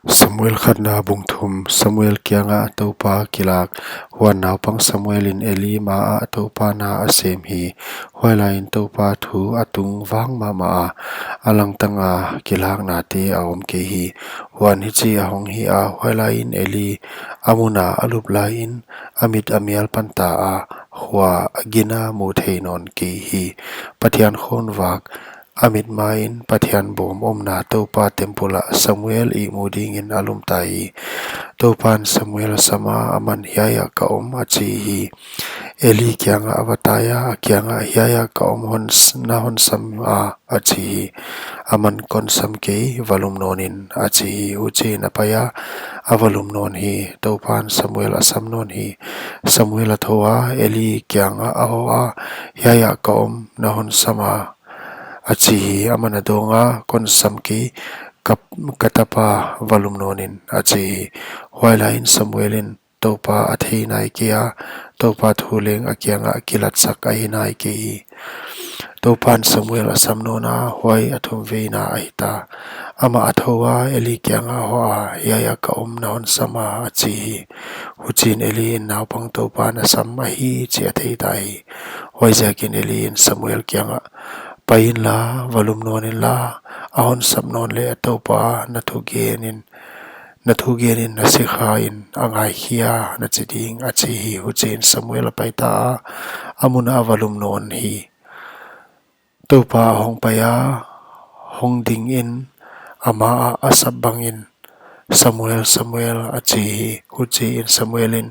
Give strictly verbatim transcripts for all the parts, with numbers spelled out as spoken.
Samuel khatna bung thum. Samuel kiangah Toupa kilak. Huan naupang Samuel in Eli ma ah Toupa na a sem hi. Huailai in Toupa thu a tungvang mahmah a, a langtang a kilaknate a om kei hi. Huan hichi a hong hi a, huailai in Eli a mun a a lup lai in, a mit a mial pan ta a, hua a gina mu thei nawn kei hi. Pathian khonvak a mit ma in Pathian bawm omna Toupa temple ah Samuel ihmu dingin a lum ta hi. Toupan Samuel a sam a, aman, "Hiai ah ka om," a chi hi. Eli kiangah a va tai a, a kiangah, "Hiai ah ka om, hon s-, na hon sam a," a chi hi. Aman, "Kon sam kei, va lum nawn in," a chi hi. Huchiin a pai a, a va lum nawn hi. Toupan Samuel a sam nawn hi. Samuel a thou a, Eli kiangah a hoh a, "Hiai ah ka om, na hon sam a," a chi hi. Aman a dawng a, "Kon sam kei, ka, ka tapa, va lum nawn in," a chi hi. Huailai in Samuel in Toupa a thei nai kei a, Toupa thu leng a kiangah kilatsak ahi nai kei hi. Toupan Samuel a sam nawn a, huai a thumveina ahi ta. Amah a thou a, Eli kiangah a hoh a, "Hiai ah ka om, na hon sam a," a chi hi. Huchiin Eli in, "Naupang Toupan a sam ahi," chih a thei ta hi. Huaiziakin Eli in Samuel kiangah, "Pai inla, va lum nawn inla, a hon sam nawn leh Toupa na thugen in, na thugen in na sikha in a ngaikhia na chi ding," a chi hi. Huchiin Samuel a pai ta a, a mun ah a va lum nawn hi. Toupa a hong pai a, hong ding in, ama ah a sap bangin, "Samuel, Samuel," a chi hi. Huchiin Samuel in,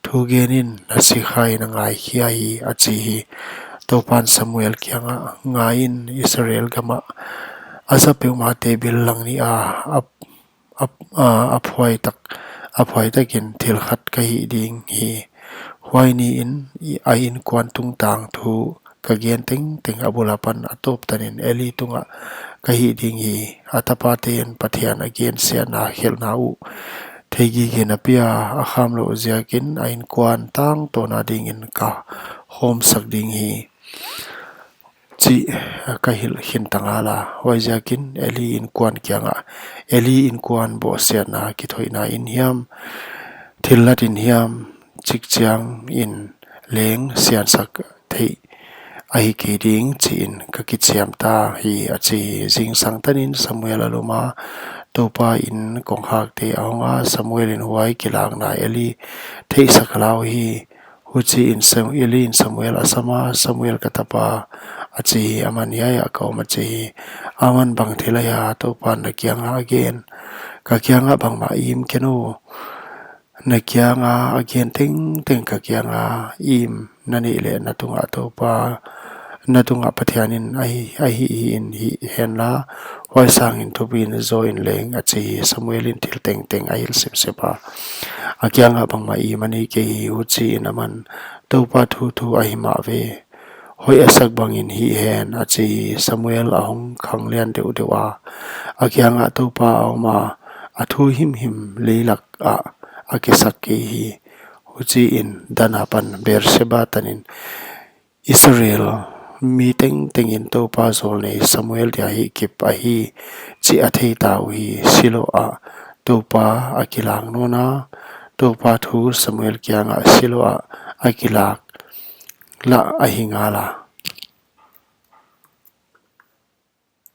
"Thugen in, na sikha in a ngaikhia hi," a chi hi. Toupan Samuel kiangah, "Ngai in, Israel gamah a za peuhmahte bil langnih a, a a, a, a phuaitak, a phuaitakin thil khat ka hih ding hi. Huai niin i, a inkuan tungtang thu ka gen tengteng a bul apan a tawp tanin Eli tungah ka hih ding hi. A tapate'n Pathian a gensiatna khelhna uh theigige napi a, a khamlouh ziakin a inkuan tangtawn a dingin ka hawmsak ding hi," chih ka hilh khin ta ngal a. Huaiziakin Eli inkuan kiangah, "Eli inkuan bawhsiatna kithoihna in hiam, thillat in hiam, chikchiang in leng siansak theih ahi kei ding, chiin ka kichiam ta hi," a chi hi. Zingsang tanin Samuel a lum a, Toupa in kongkhakte a hong a, Samuel in huai kilakna Eli theihsak hlau hi. Huchiin Sam-, Eli in Samuel a sam a, "Samuel, ka tapa," a chi hi. Aman, "Hiai ah ka om," a chi hi. Aman, "Bang thil ahia Toupan na kiangah a gen? Ka kiangah bangmah im ken aw. Na kianga a gen tengteng ka kianga im na neih leh na tungah Toupa, na tungah Pathian in ahi, ahi hi in hih henla, huai sangin thupi in zaw in leng," a chi hi. Samuel in thil tengteng a hilh sepsep a, a kiangah bangmah im a nei kei hi. Huchiin aman, "Toupa thu thu ahi mah ve. Hoih a sak bangin hih hen," a chi hi. Samuel a hong khanglian deuhdeuh a, a kiangah Toupa a om a, a thu himhim leilak ah a kisak kei hi. Huchiin Dan apan Beersheba tanin, "Israel mi tengteng in Toupa zawlnei Samuel dia hihkip ahi chih a thei ta uhi. Silo ah Toupa a kilang nawn a," Toupa thu Samuel kiangah Silo ah a kilak lah ahi ngal a.